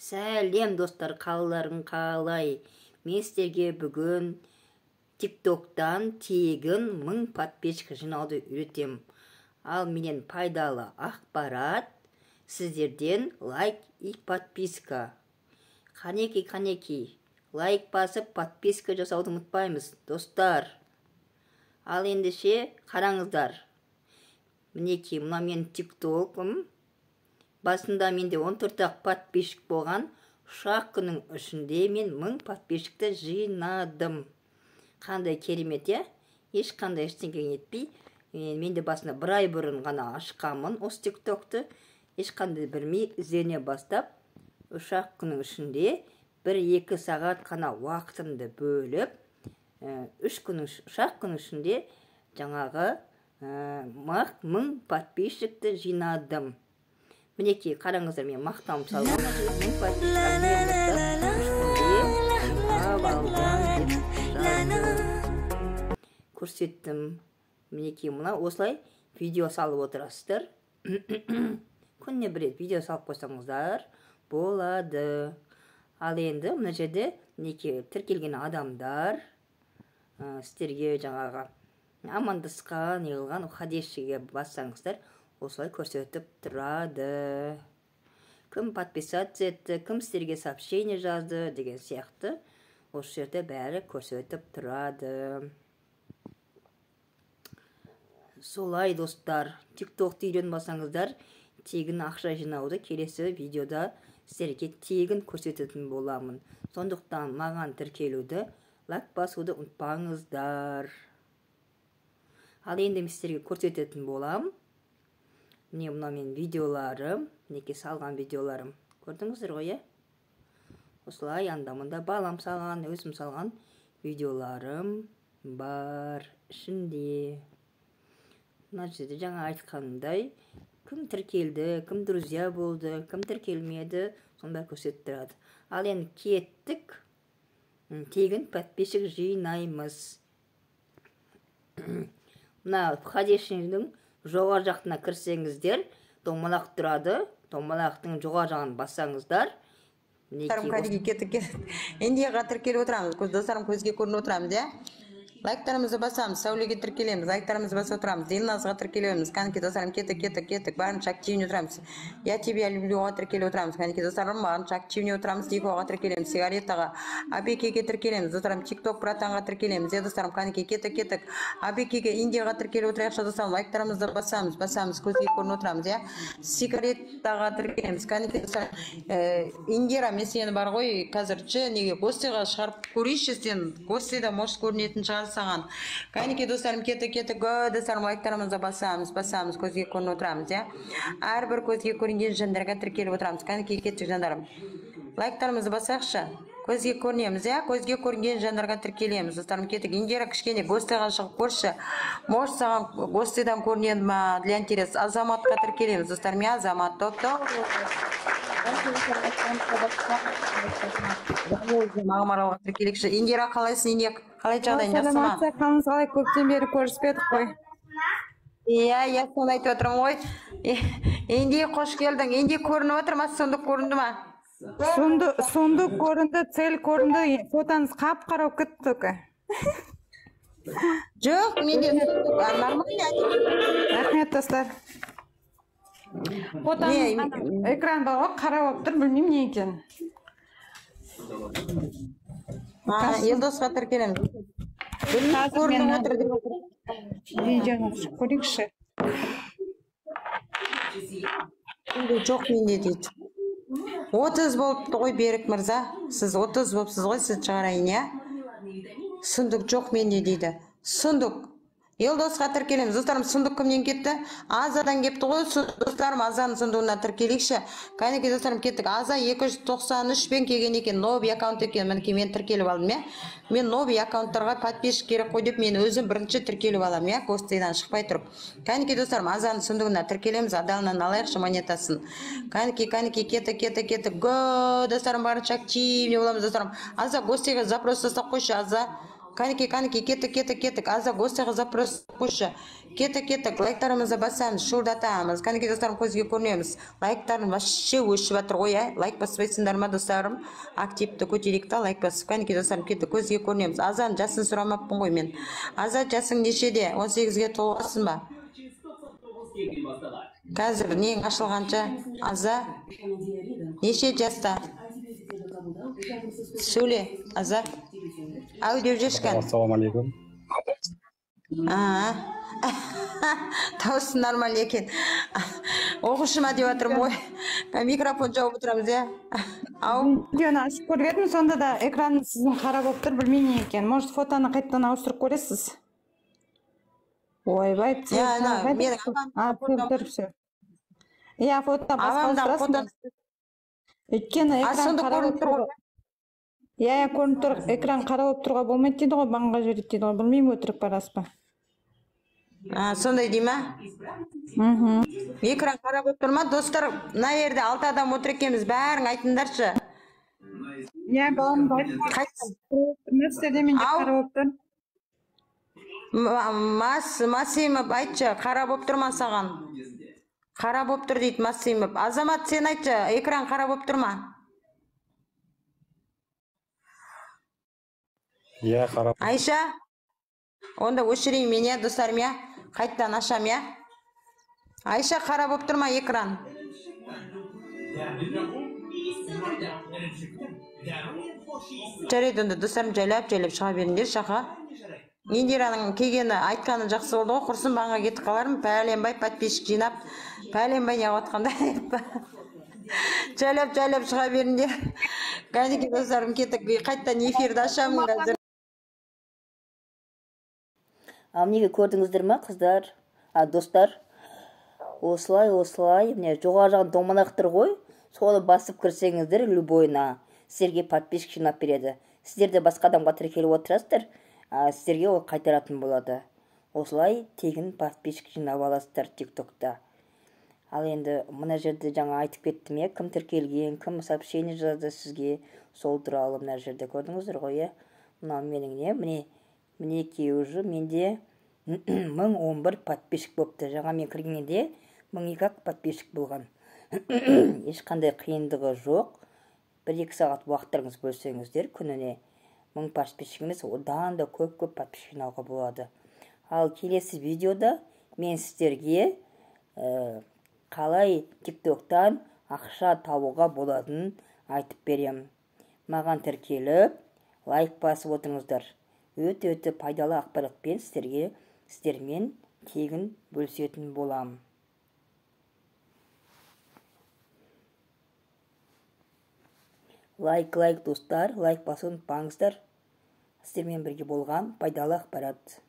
Сәлем, достар, қалаларың қалай? Мен сіздерге бүгін ТикТоктан тегін 1000 подписчик жинауды үйретемін. Ал менен пайдалы ақпарат, сіздерден лайк и подписка. Қанеки, қанеки, лайк басып, подписка жасауды ұмытпаймыз, достар. Ал ендеше қараңыздар. Мінекей, мына менің ТикТокым. Басында менде 14-ақ подписчик болған. 3-ақ күннің ішінде мен 1000 подписчикті жинадым. Қандай керемет, иә? Ешқандай ештеңе етпей. Мен де басында бір ай бұрын ғана ашқанмын осы ТикТокты. Ешқандай білмей іздене бастап, 3-ақ күннің ішінде 1-2 сағат қана уақытымды бөліп, 3-ақ күннің ішінде жаңағы 1000 подписчикті жинадым. Мінекей, қараңыздар, мен мақтанып салған 1000 подписчик көрсеттім. Мінекей, мына осылай видео салып отырасыздар. Күніне бір рет видео салып қойсаңыздар болады. Ал енді мына жерде мінекей тіркелген адамдар сіздерге жаңағы амандасқан, не қылған входящийге бассаңыздар, осылай көрсетіп тұрады. Кім подписаться етті, кім сіздерге сообщение жазды деген сияқты, осы жерде бәрі көрсетіп тұрады. Солай, достар, ТикТокты үйреніп алсаңыздар, тегін ақша жинауды келесі видеода сіздерге тегін көрсететін боламын. Сондықтан маған тіркелуді, лайк басуды ұмытпаңыздар. Ал енді мен сіздерге көрсететін боламын. Міне, мына менің видеоларым, мінекей салған видеоларым. Көрдіңіздер ғой, иә? Осылай анда-мында балам салған, өзім салған видеоларым бар ішінде. Мына жерде жаңа айтқанымдай, кім тіркелді, кім друзья болды, кім тіркелмеді, соның бәрі көрсетіп тұрады. Ал енді кеттік, тегін подписчик жинаймыз. Мына входящийдің жоғары жағына кірсеңіздер, домалақ тұрады. Домалақтың жоғары жағын бассаңыздар, мінекей кеттік. Индияға тіркеліп отырамыз, достарым, көзге көрініп отырамыз, иә? Лайктарымызды басамыз, Сәулеге тіркелеміз, лайктарымызды басып отырамыз, Елназға тіркелеміз. Кәнеки, достарым, кеттік, кеттік, кеттік, барынша активный отырамыз. Я тебя люблюға тіркеліп отырамыз. Кәнеки, достарым, барынша активный отырамыз, Дикоға тіркелеміз, Сигаретаға, Абекеге тіркелеміз, достарым, ТикТок братанға тіркелеміз. Е, достарым, кәнеки, кеттік, кеттік. Абекеге, Индияға тіркеліп отырайықшы, достарым, лайктарымызды басамыз, басамыз, көзге көрініп отырамыз, иә? Сигаретаға тіркелеміз. Кәнеки, достарым, Индира, мен сені бар ғой, қазір ше, неге гостиға шығарып көрейінші сен, гостида может көрінетін шығарсың саған. Кәнеки, достарым, кеттік, кеттік, достарым, лайктарымызды басамыз, басамыз, көзге көрініп отырамыз, иә? Әрбір көзге көрінген жандарға тіркеліп отырамыз. Кәнеки, кеттік, жандарым. Лайктарымызды басайықшы. Көзге көрінеміз, иә? Көзге көрінген жандарға тіркелеміз. Достарым, кеттік. Индира, кішкене гостиға шығып көрші. Может, саған гостидан көрінеді ма, для интереса. Азаматқа тіркелеміз, достарым, иә, Азамат, топ-топ. Мағмаралға тіркелейікші. Индира, қалайсың, Индира? Қалай жағдайың, жақсы ма? Саламатсыз, қалыңыз қалай? Көптен бері көріспедік қой. Иә, иә, соны айтып отырмын ғой. Инди, қош келдің. Инди, көрініп отыр ма? Сундук көрінді ма? Сундук көрінді, цель көрінді. Фотоңыз қап-қара болып кетті только. Жоқ, менде сундук нормально. Рахмет, достар. Фотоңыз экран бар ғой, қара болып тұр, білмеймін не екенін. Елдосқа тіркелеміз. Көрініп отыр деп отыр. Видеоны ашып көрейікші. Жоқ менде дейді. 30 болыпты ғой, Берік мырза. Сіз 30 болыпсыз ғой, сіз шығарайын, иә? Сундук жоқ менде дейді. Сундук. Елдосқа тіркелеміз. Достарым, сундук кімнен кетті? Азадан кетті ғой. Достарым, Азаның сундугына тіркелейікші. Кәнеки, достарым, кеттік. Аза 293 пен келген екен. Новый аккаунт екен. Мінекей, мен тіркеліп алдым, иә? Мен новый аккаунттарға подписчик керек қой деп мен өзім бірінші тіркеліп аламын, иә? Гостидан шықпай тұрып. Кәнеки, достарым, Азаның сундугына тіркелеміз. Адалынан алайықшы монетасын. Кәнеки, кәнеки, кеттік, кеттік, кеттік. Го, достарым, барынша активный боламыз, достарым. Аза, гостиға запрос жасап қойшы, Аза. Кәнеки, кәнеки, кеттік, кеттік, кеттік. Аза гостяға запрос қойшы. Кеттік, кеттік. Лайктарымызды басамыз, шуылдатамыз. Кәнеки, достарым, көзге көрінеміз. Лайктарым вообще өшіп жатыр ғой, ә? Лайк баспайсыңдар ма, достарым? Активті көтерейік та, лайк басып. Кәнеки, достарым, кеттік, көзге көрінеміз. Азаның жасын сұрамаппын ғой мен. Аза, жасың нешеде? 18-ге толғасың ба? Қазір нең ашылғанша? Аза, неше жаста? Сөйле, Аза. Ау деп жешкен. Ассалаумағалейкум. Дауысы нормаль екен. Оқушы ма деп жатырмын ғой. Микрофон жауып отырамыз, иә. Ау. Видеоны ашып көріп едім, сонда да экран сіздің қара болып тұр, білмеймін не екен. Может, фотоны қайтадан ауыстырып көресіз? Ойбай, цвет. Иә, фото басқа ауыстырасың. Өйткені экран қара болып тұр. Иә, көрініп тұр, экран қара болып тұруға болмайды дейді ғой, банға жібереді дейді ғой, білмеймін, өтірік па рас па. Сондай дей ма? Экран қара болып тұр ма? Достар, мына жерде 6 адам отыр екенбіз, бәрің айтыңдаршы. Иә, балам сіздерде менде қара болып тұр. Масимов айтшы, қара болып тұр ма саған? Қара болып тұр дейді Масимов. Азамат, сен айтшы, экран қара болып тұр ма? Иә, қарап. Айша, онда өшірейін мен, иә, достарым, иә? Қайтадан ашам, иә? Айша, қара болып тұр ма экран? Жарайды, онда достарым, жайлап-жайлап шыға беріңдер, шақа. Индираның келгені, айтқаны жақсы болды ғой, құрсын банға кетіп қалармын, пәленбай подписчик жинап, пәленбай неғып жатқанда. Жайлап-жайлап шыға беріңдер. Кәнеки, достарым, кеттік, қайтадан эфирді ашамын қазір. Ал неге көрдіңіздер ма, қыздар, достар? Осылай, осылай, міне жоғары жағын домалақ тұр ғой, соны басып кірсеңіздер, любойына сіздерге подписчик жинап береді. Сіздер де басқа адамға тіркеліп отырасыздар, сіздерге ол қайтаратын болады. Осылай тегін подписчик жинап аласыздар TikTokта. Ал енді мына жерде жаңа айтып кеттім, иә, кім тіркелген, кім сообщение жазды сізге, сол туралы мына жерде көрдіңіздер ғой, иә. Мынау менің не, міне, мінекей уже менде 1011 подписчик болыпты. Жаңа мен кіргенде 1002 подписчик болған. Ешқандай қиындығы жоқ. 1-2 сағат уақыттарыңыз бөлсеңіздер, күніне 1000 подписчик емес, одан да көп-көп подписчик жинауға болады. Ал келесі видеода мен сіздерге қалай TikTok'тан ақша табуға болатынын айтып беремін. Маған тіркеліп, лайк басып отырыңыздар. Өте-өте пайдалы ақпаратпен сіздермен тегін бөлісетін боламын. Лайк, лайк, достар, лайк басуды ұмытпаңыздар. Сіздермен бірге болған пайдалы ақпарат.